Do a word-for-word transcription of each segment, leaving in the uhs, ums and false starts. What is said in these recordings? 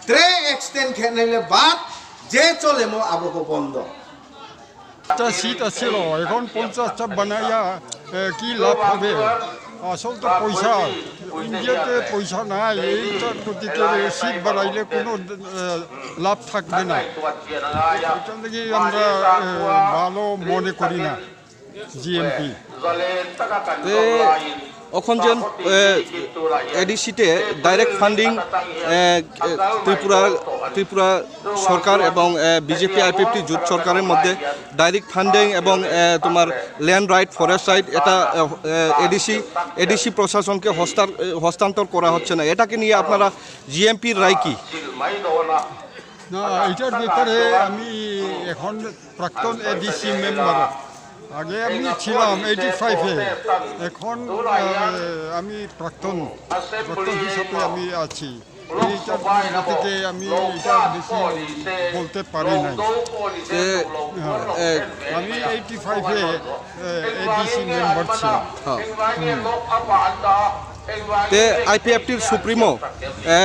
Tre extend khenai le baad je cholemo abo ko bondo. Pachas seat asilo, ekhon ponchas ta banaiya, e, ki labh hobe? Asol to poisa, India te poisa nai, ei to gotike seat baraile kono, e, labh thakbe na. Eta lagi amra, e, bhalo mone kori na, G M P. Te okhon jen, e, A D C te direct funding, e, e, Tripura, Tripura সরকার এবং, এ, BJP IPFT জোট সরকারের মধ্যে direct funding এবং, এ, তোমার land right, forest right, এটা, এ, এ, ADC, ADC প্রশাসনকে হস্তার-, এ, হস্তান্তর করা হচ্ছে না। এটাকে নিয়ে আপনারা জিএমপির রায় কি? না, এটার ব্যাপারে আমি এখন প্রাক্তন এডিসি মেম্বার, আগে আমি ছিলাম এইটি ফাইভে, এখন, আহ, আমি প্রাক্তন, প্রাক্তন হিসাবে আমি আছি। এইটার গতিকে আমি এটা বেশি বলতে পারি নাই। এ, হ্যাঁ। এ, আমি এইটি ফাইভে, এ, এডিসি মেম্বার ছিলাম। হ্যাঁ। হুম। তে আইপিএফটির সুপ্রিমো, এ,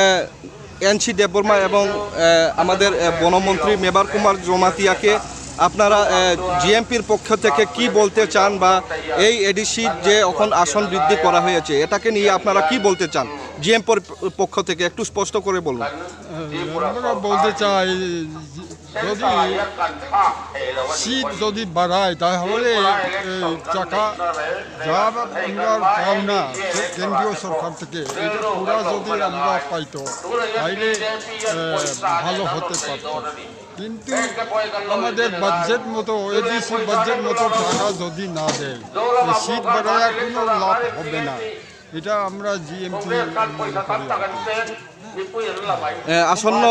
এনসি দেববর্মা এবং, এ, আমাদের, এ, বনমন্ত্রী মেবার কুমার জমাতিয়াকে আপনারা, এ, জিএমপির পক্ষ থেকে কি বলতে চান, বা এই এডিসি যে এখন আসন বৃদ্ধি করা হয়েছে, এটাকে নিয়ে আপনারা কি বলতে চান জিএমপির পক্ষ থেকে? একটু স্পষ্ট করে বলুন। আমরা বলতে চাই, যদি সিট যদি বাড়ায়, তাহলে এই টাকা যা আমরা পাও না কেন্দ্রীয় সরকার থেকে, এটা পুরা যদি আমরা পাইতো, তাইলে, এ, ভালো হতে পারতো। কিন্তু আমাদের বাজেট মতো, এডিসি বাজেট মতো টাকা যদি না দেয়, এই সিট বাড়ায় কোনো লাভ হবে না। এটা আমরা জিএমপি মনে করি আর কি। এ, আসন্ন,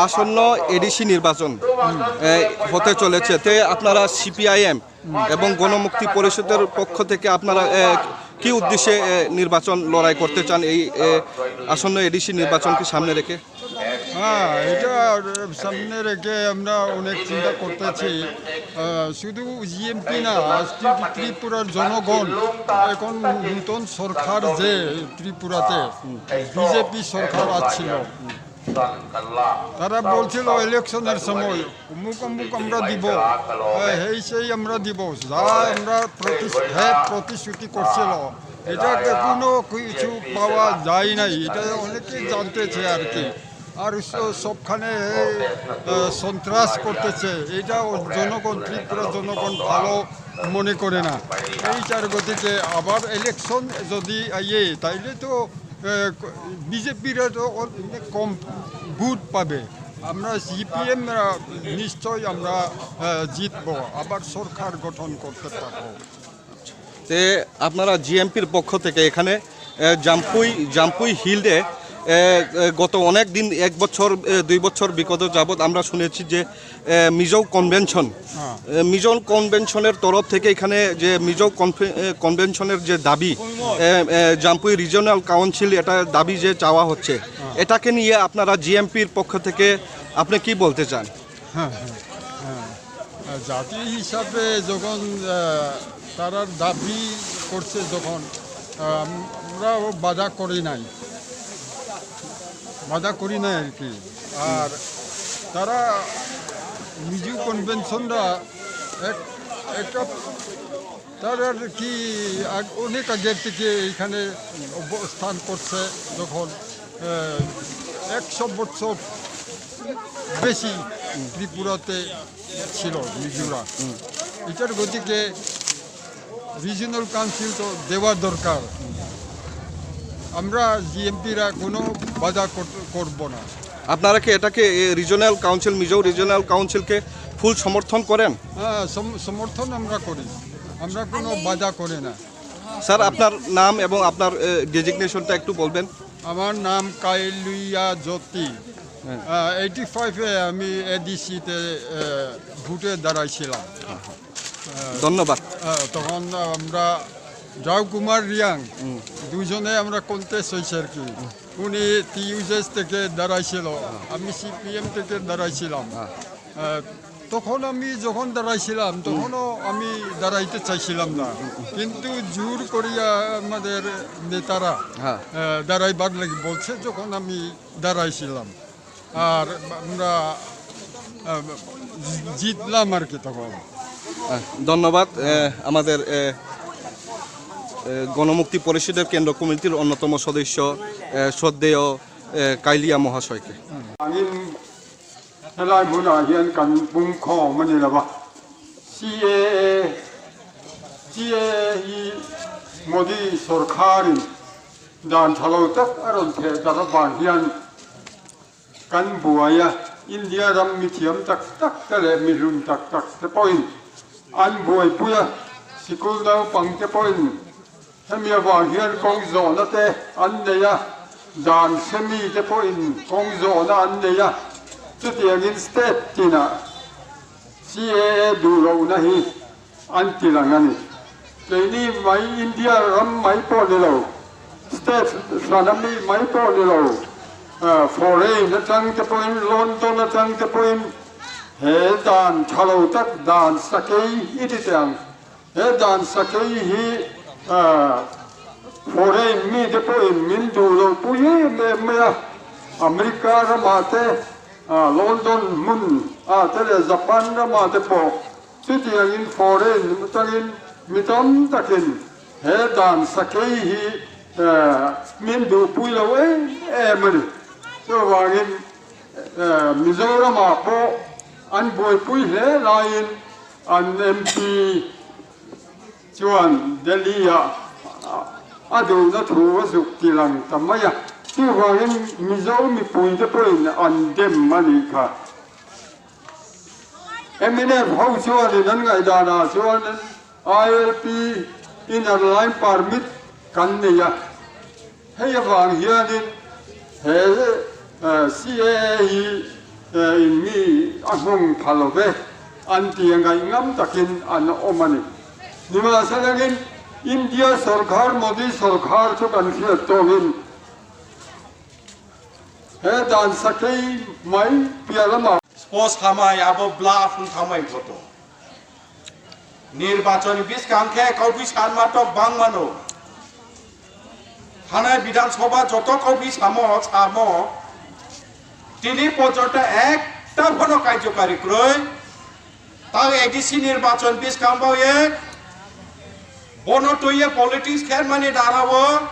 আসন্ন এডিসি নির্বাচন, এ, হতে চলেছে। তে আপনারা সিপিআইএম এবং গণমুক্তি পরিষদের পক্ষ থেকে আপনারা, এ, কি উদ্দেশ্যে, এ, নির্বাচন লড়াই করতে চান এই, এ, আসন্ন এডিসি নির্বাচনকে সামনে রেখে? হ্যাঁ, এটা সামনে রেখে আমরা অনেক চিন্তা করতেছি। আহ, শুধু জিএমপি না, আজ কিন্তু ত্রিপুরার জনগণ এখন নতুন সরকার যে ত্রিপুরাতে বিজেপি সরকার আসছিল, তারা বলছিল ইলেকশনের সময় অমুক অমুক আমরা দিব, হ্যাঁ, এই সেই আমরা দিব, যা আমরা প্রতিশ-, হ্যাঁ, প্রতিশ্রুতি করছিল, এটা কোনো কিছু পাওয়া যায় নাই, এটা অনেকেই জানতেছে আর কি। আর স-, সবখানে, আহ, সন্ত্রাস করতেছে, এটা ও জনগণ, ত্রিপুরা জনগণ ভালো মনে করে না। এই চার গতিকে আবার ইলেকশন যদি ইয়ে, তাইলে তো, আহ, বিজেপিরা তো অনেক কম ভোট পাবে। আমরা সিপিএম নিশ্চয় আমরা, আহ, জিতবো, আবার সরকার গঠন করতে পারবো। তে আপনারা জিএমপির পক্ষ থেকে এখানে, এ, জাম্পুই, জাম্পুই হিলডে, এ, এ, গত অনেক দিন, এক বছর, এ, দুই বছর বিগত যাবৎ আমরা শুনেছি যে, এ, মিজো কনভেনশন, হ্যাঁ। এ, মিজো কনভেনশনের তরফ থেকে এখানে যে মিজো কনভে-, এ, কনভেনশনের যে দাবি, এ, এ, জাম্পুই রিজিওনাল কাউন্সিল এটা দাবি যে চাওয়া হচ্ছে, হ্যাঁ। এটাকে নিয়ে আপনারা জিএমপির পক্ষ থেকে আপনি কি বলতে চান? হ্যাঁ, হ্যাঁ, হ্যাঁ। আর জাতি হিসাবে যখন, আহ, তারার দাবি করছে যখন, আহ, আমরাও বাধা করি নাই, বাধা করি নাই আর কি। আর তারা মিজো কনভেনশনরা এক, একটা তার আর কি আগ-, অনেক আগের থেকে এখানে অবস্থান করছে যখন, আহ, একশো বছর বেশি ত্রিপুরাতে ছিল মিজোরা। এটার গতিকে রিজিওনাল কাউন্সিল তো দেওয়া দরকার। আমরা জিএমপিরা কোনো বাধা কর-, করব না। আপনারা কি এটাকে, এ, রিজিওনাল কাউন্সিল, মিজো রিজিওনাল কাউন্সিলকে ফুল সমর্থন করেন? হ্যাঁ, সম-, সমর্থন আমরা করি, আমরা কোনো বাধা করি না। স্যার, আপনার নাম এবং আপনার, এ, ডেজিগনেশনটা একটু বলবেন। আমার নাম কাইলুইয়া জ্যোতি। হ্যাঁ। আহ, এইটি ফাইভে আমি এডিসিতে, আহ, ভোটে দাঁড়াইছিলাম। আহ, ধন্যবাদ। আহ, তখন আমরা রাও কুমার রিয়াং, হুম। দুজনে আমরা কন্টেস্ট হয়েছে আর কি। হুম। উনি টিইউজেএস থেকে দাঁড়াইছিল, হ্যাঁ। আমি সিপিএম থেকে দাঁড়াইছিলাম। হ্যাঁ। আহ, তখন আমি যখন দাঁড়াইছিলাম, তখনও আমি দাঁড়াইতে চাইছিলাম না, কিন্তু জোর করিয়া আমাদের নেতারা, হ্যাঁ। আহ, দাঁড়াইবার লাগি বলছে, যখন আমি দাঁড়াইছিলাম। আর আমরা, আহ, জি-, জিতলাম আর কি তখন। আহ, ধন্যবাদ। আহ, আমাদের, আহ, আহ, গণমুক্তি পরিষদের কেন্দ্র কমিটির অন্যতম সদস্য, আহ, শ্রদ্ধেয়, আহ, কাইলিয়া মহাশয়কে। Angin helai hmuna hian kan pung khawm a ni lo va. C A A, C A A hi Modi sorkarin dan tha lo tak a rawn theh tak avang hian kan buai a, India ram mi thiam tak tak te leh mi hlun tak tak te pawhin an buaipui a, sikul naupang te pawhin hemi avang hian kawng zawhna te an nei a, dan se mi te pawhin kawng zawhna an nei a, chutiangin state tinah C A A duh lohna hi an tilang a ni. Keini mai India ram mai pawh ni lo, state hrana mi mai pawh ni lo, ah, foreign aṭang te pawhin, London aṭang te pawhin he dan tha lo tak dan sakei i ti teh ang. He dan sakei hi, ah, foreign mi te pawhin min duh lo pui em em mai a. America ramah te, ah, London hmun ah te leh Japan ramah te pawh chutiangin foreign aṭangin mi tam takin he dan sakei hi, ah, min duh pui lo em em a ni. Chuvangin, eh, Mizoramah pawh an buaipui hle laiin an M P chuan Delhi-ah a duhna thu a zuk tilang ta mai a. Chuvangin Mizo mipuite pawhin an dem a nih kha. M N F ho chuanin an ngaihdanah chuan I L P Inner Line Permit kan nei a. Hei avang hianin he, eh, C A A hi, eh, in mi a hmang pha lo ve an ti a ngaih ngam takin an awm a ni. Nimahsela angin India sorkar, Modi sorkar chu kan hriat tawngin he dan sakei mai piah lamah. Sports hamai abo bla phung thamai photo. Nirbachoni bwskang khe kauphi sanma tok bangmano. Thanai Bidhan Sabha joto kauphi samo, samo. Tini porjonto ekta phano karjokari kwrwi. Tang A D C nirbachon bwskang baoye bono twiye politics khermani darao.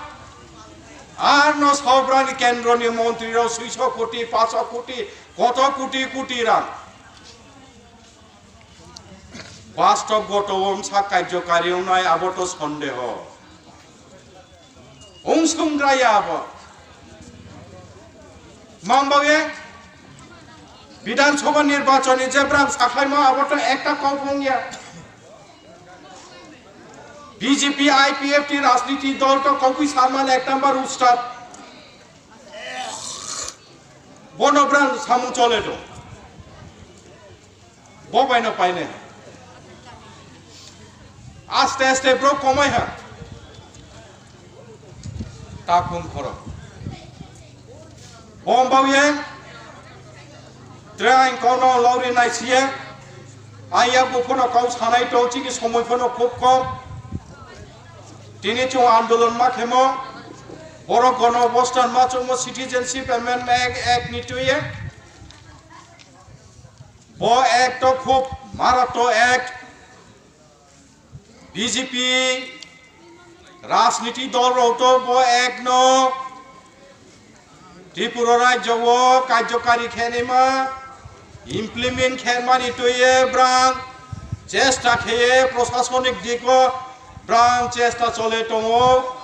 Arno sobrani kendroni montrirok suiso koti, paso koti, koto koti koti rang. Bastob goto wngsa karjokari wngnai abo to sondeho. Wngsung raya abo. Mang bagwi Bidhan Sabha nirbachoni je brang sakhlaima abo to ekta kok wngya. B J P I P F T rajniti dol to kokwi salman ek number ustad. Bono brang samung chole do. Bo bai no paine. Aste aste bro komai ha. Ta khum khoro. Bom bau ye. Train kono lori nai siye. Aya buphano kau sanai to chini somoi phano khub kom. Tini chung andolon ma khemo. Borok gono obostan ma chungmo Citizenship Amendment Act, Act ni tuye. Bo Act to khub marato Act. B J P rajniti dol rok to bo Act no Tripura rajyo o karjokari khenima implement khenmani tuye brang chesta kheye prosasonik diko brang chesta chole tongo.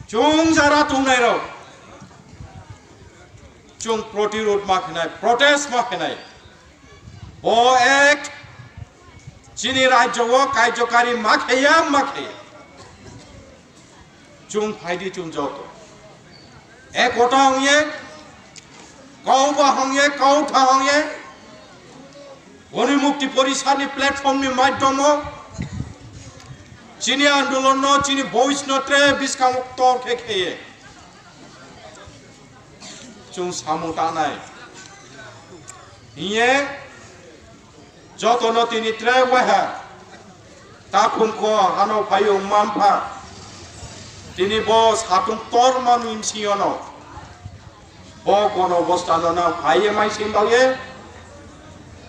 Chung jara tongnai rok chung protirod ma khenai, protest ma khenai. Bo Act chini rajyo o karjokari ma kheya, ma kheya. Chung phaidi chung joto. Ekota hongye, kau ba hongye, kau tha hongye. Goni Mukti Porisad ni platform ni madhyamo chini andolon no, chini voice no tre biskango tor khe kheye. Chung samung tanai. Hiye Jotono tini tre waiha takhum kho hano phaio manpha. Tini bo satung tormani bisingono bo gono bostano na phaiye mai sim bagye.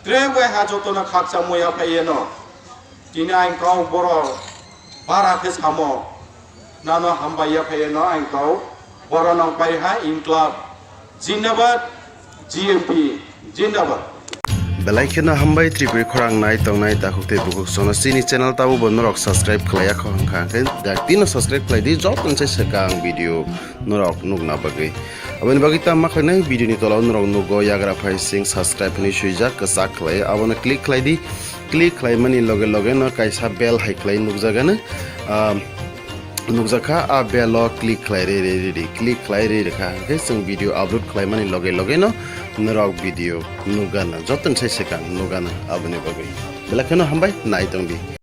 Tre waiha jotono khakcha muya phaiyeno. Tini ang kau boro bara khe samo. Nano hambai ya phaiyeno ang kau boro nang pai ha Inklab. Jindabad, G M P, Jindabad. Belai kheno hambai Tripuri khorang nai tongnai takhuk tei bukhuk sono chini channel tabo bo norok subscribe khlai ya kho hwnkha hwnkhe dak tino subscribe khlai di joto se swkang video norok nukna bagwi. Aboni bagwi tamo khlainai video ni tola o norok nugo yagra phai sing subscribe hinwi swijak kwchak khlai abono click khlai di. Click khlaimani loge loge no kaisa bell hai khlai nukjagano. Ah, nukjakha, a bell o click khlai re re re re, click khlai re re kha. Hwnkhe chwng video upload khlaimani loge loge no norok video nukgana, joto ni sai swkang nukgana aboni bagwi. Belai kheno hambai nai tongdi.